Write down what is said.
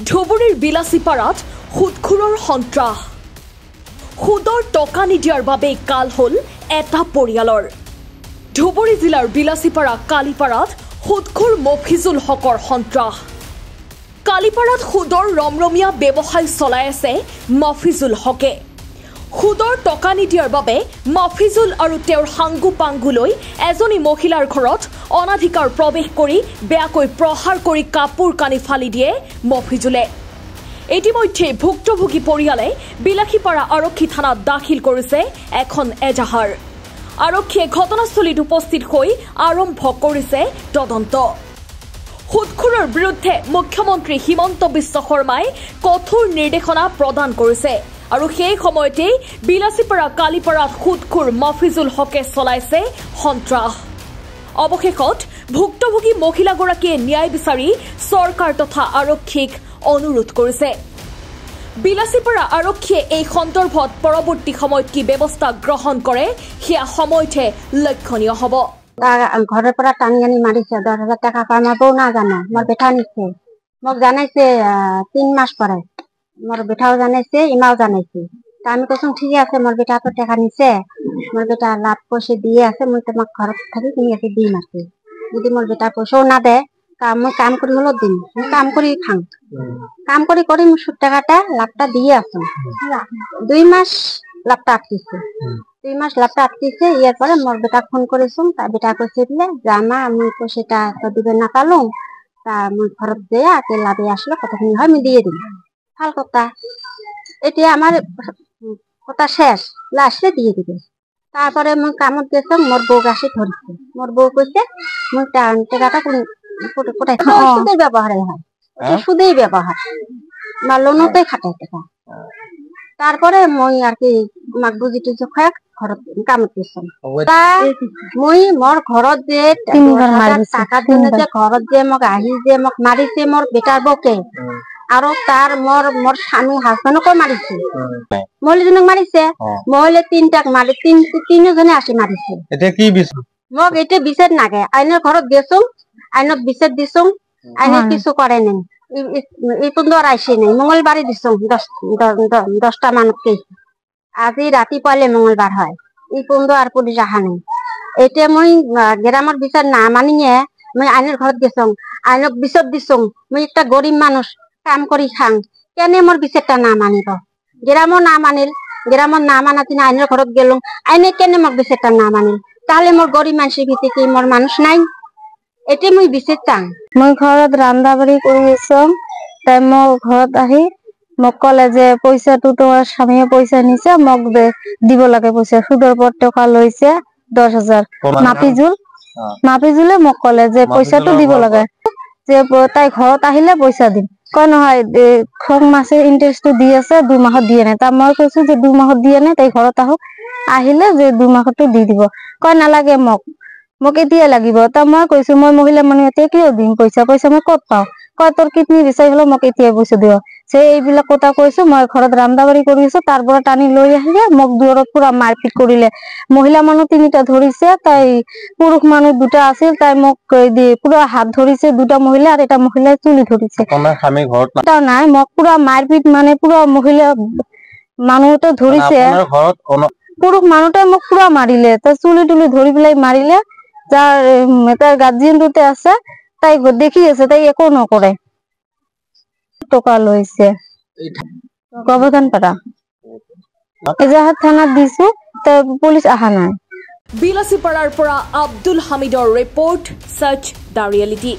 ধুবুৰীৰ বিলাসীপাৰাত সুদখোৰৰ সন্ত্ৰাস। সুদৰ টকা নিদিয়াৰ বাবে কাল হ'ল এটা পৰিয়ালৰ। ধুবুৰী জিলাৰ বিলাসীপাৰা কালিপাৰাত সুদখোৰ মফিজুল হকৰ সন্ত্ৰাস। কালিপাৰাত সুদৰ ৰমৰমীয়া ব্যৱসায় চলাই আছে মফিজুল হকে। সুদৰ টকা নিদিয়াৰ বাবে মফিজুল আৰু তেওঁৰ সাংগু পাংগুলৈ এজনী মহিলাৰ ঘৰত অনাধিকাৰ প্ৰৱেশ কৰি বেয়াকৈ প্ৰহাৰ কৰি কাপোৰ কানি ফালি দিয়ে মফিজুলে। ইতিমধ্যে ভুক্তভোগী পৰিয়ালে বিলাসীপাৰা আৰক্ষী থানাত দাখিল কৰিছে এখন এজাহাৰ। আৰক্ষীয়ে ঘটনাস্থলীত উপস্থিত হৈ আৰম্ভ কৰিছে তদন্ত। সুদখোৰৰ বিৰুদ্ধে মুখ্যমন্ত্ৰী হিমন্ত বিশ্ব শৰ্মাই কঠোৰ নিৰ্দেশনা প্ৰদান কৰিছে আৰু সেই সময়তেই বিলাসীপাৰা কালিপাৰাত সুদখোৰ মফিজুল হকে চলাইছে সন্ত্ৰাস। অৱশেষত ভুক্তভোগী মহিলাগৰাকীয়ে ন্যায় বিচাৰি চৰকাৰ তথা আৰক্ষীক অনুৰোধ কৰিছে। বিলাসীপাৰা আৰক্ষীয়ে এই সন্দৰ্ভত পৰৱৰ্তী সময়ত কি ব্যৱস্থা গ্ৰহণ কৰে সেয়া সময়তহে লক্ষণীয় হ'ব। ঘৰৰ পৰা টানি আনি মাৰিছে। 10,000 টকা পাই মই বৌ নাজানো, মোৰ বেটা নিছে। মোক জানাইছে 3 মাস পৰে, মোৰ বেটাও জানাইছে, ইমাও জানাইছে। তা আমি কৈছো ঠিকে আছে, মোৰ বেটাটো টকা নিছে, মোৰ বেটা লাভ পইচা দিয়ে আছে, মই তোমাক ঘৰত থাকি তুমি ইয়াতে দিম আছে। যদি মোৰ বেটা পইচাও নাদে তা মই কাম কৰি হ'লেও দিম, মই কাম কৰি খাম, কাম কৰি কৰি মোৰ সুদ টাকাটা লাভটা দিয়ে আছো। 2 মাস লাভটা আটকিছে, 2 মাস লাভটা আটকিছে। ইয়ার পরে মোর বেটা ফোন করেছো, তার বেটা কইছে দিলে যে আমা আমি পয়সাটা তো দিবে না পালো, তা মই ঘৰত যেয়া কে লাভে আসলে কতখানি হয় আমি দিয়ে দিম। ভাল কথা, এতিয়া আমার কথা শেষ, আসলে দিয়ে দিবে। তারপরে মই কামত গেছো, মোর বউ আসি ধরিছে, মোর বউ কইছে মই টাকাটা কোথায় সুদের ব্যবহারে হয়, সুদেই ব্যবহার বা লোনতে খাটাই টাকা। তারপরে মই আর কি মাক বুজি টুজি খুৱাই ঘৰত কামত গেছো। তা মই মোৰ ঘৰত যে টাকাৰ জন্য যে ঘৰত যে মোক আহি যে মোক মাৰিছে মোৰ বেটাৰ বৌকে, আৰু তাৰ মোৰ মোৰ স্বামী হাজবেণ্ডকো মাৰিছে, মহিলাজনক মাৰিছে, মহিলা তিনটাক মাৰি তিনিজনে আসি মাৰিছে। মোক এতিয়া বিচাৰ নাগে, আইনৰ ঘৰত গেছো, আইনক বিচাৰ দিছো, আইনে কিছু কৰে নাই, এই পৰ্যন্ত আৰ আসে নাই। মঙ্গলবাৰে দিছো 10টা মানকে, আজি ৰাতিপুৱালে মঙ্গলবার হয়, এই পর্যন্ত আর পুলিশ আহা নাই। এতিয়া মই গ্রামের বিচার না মানিয়ে মই আইনের ঘৰত গেছো, আইনক বিচাৰ দিছো, মই একটা গৰিব মানুষ কাম কৰি খাং, কেনে মোৰ বিচাৰটা না মানিব? গ্ৰামও না মানিল, গ্ৰামত না মানা তিনি আইনেৰ ঘৰত গেলো, আইনে কেনে মোক বিচাৰটা না মানিল? তাহলে মোৰ গৰিব মানুষেৰ ভিতৰে কি মোৰ মানুষ নাই? এটি মই বিচাৰ চাং। মই ঘৰত ৰান্ধা বাঢ়ি কৰি আছো, তাই মোৰ ঘৰত আহি মোক ক'লে যে পইচাটো তোমাৰ স্বামীয়ে পইচা নিছে, মোক দিব লাগে পইচা, সুদৰ পৰ টকা লৈছে 10,000। মাফিজুলে মোক ক'লে যে পইচাটো দিব লাগে, যে তাই ঘৰত আহিলে পইচা দিম। কয় নহয়, খং মাসে ইন্টারেস্টটো দি আছে, 2 মাহত দিয়ে নাই। তা মই কৈছো যে 2 মাহত দিয়ে নাই, তাই ঘৰত আহক, আহিলে যে 2 মাহতো দি দিব। কয় নালাগে মোক, মোক এতিয়া লাগিব। তা মই কৈছো মই মহিলা মানুহ, এতিয়া কিয় দিম পইচা, পইচা মই ক'ত পাওঁ? কয় তোৰ কিডনী বিচাৰি হ'লেও মোক এতিয়াই পইচা দিব। সেই এইবিলাক কথা কৈছো। মই ঘৰত ৰান্ধা বাঢ়ি কৰি আছো, তাৰ পৰা টানি লৈ আহিলে মোক দুৱাৰত পুৰা মাৰপিট কৰিলে। মহিলা মানুহ 3টা ধৰিছে, তাই পুৰুষ মানুহ 2টা আছিল, তাই মোক পুৰা হাত ধৰিছে, 2টা মহিলা আৰু এটা মহিলাই চুলি ধৰিছে। নাই, মোক পুৰা মাৰপিট মানে পুৰা মহিলা মানুহটো ধৰিছে, পুৰুষ মানুহটোৱে মোক পুৰা মাৰিলে, তাই চুলি তুলি ধৰি পেলাই মাৰিলে। যাৰ তাৰ গাৰ্জিয়নটোতে আছে, তাই দেখি আছে, তাই একো নকৰে। টকা লৈছে গোবৰ্ধনপাৰা এজাহাৰ থানাত দিছো, তাই পুলিচ অহা নাই। বিলাসীপাৰাৰ পৰা আব্দুল হামিদৰ ৰিপৰ্ট, চাৰ্চ the reality.